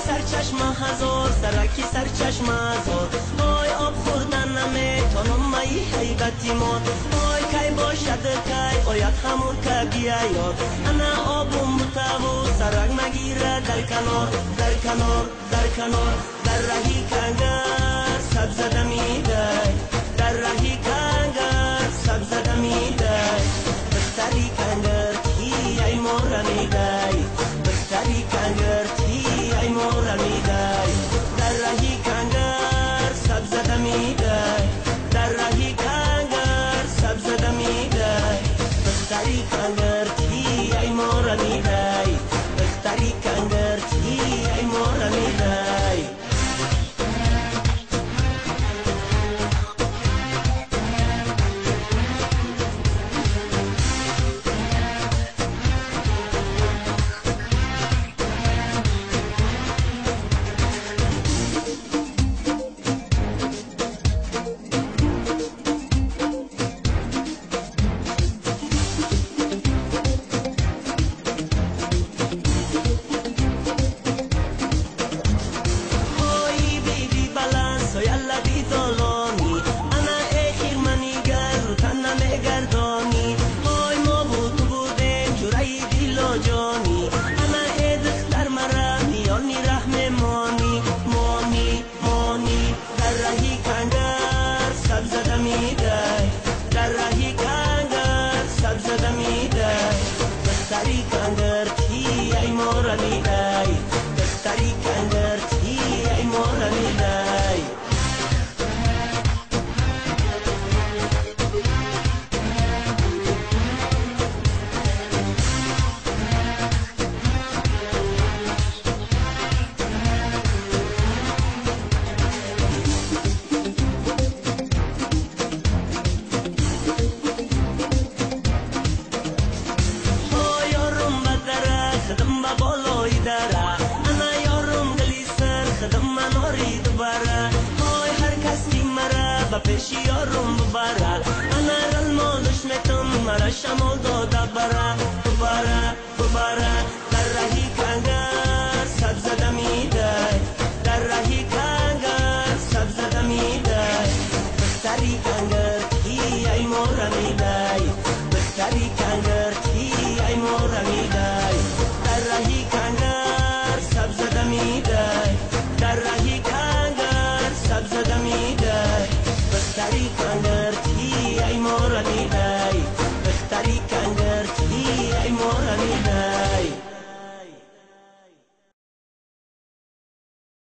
سرچشمه هزار سرکی سرچشمه هزار وای آب خوردن نمیتونم مای حیبتی مار وای کی باشد کی آید همون که بیایار انا آبم بوته و سرک مگیره در کنار در کنار در کنار در رهی کنگر سبزده میده در رهی کنگر سبزده میده دختری کنگر تی ای مورا میده دختری کنگر تی ای مورا میده در رهی کنگر سبزده میده در رهی کنگر سبزده میده دختری کنگر تی ای مورا میده دختری کنگر تی ای مورا میده. شمال داده بره ببره ببره.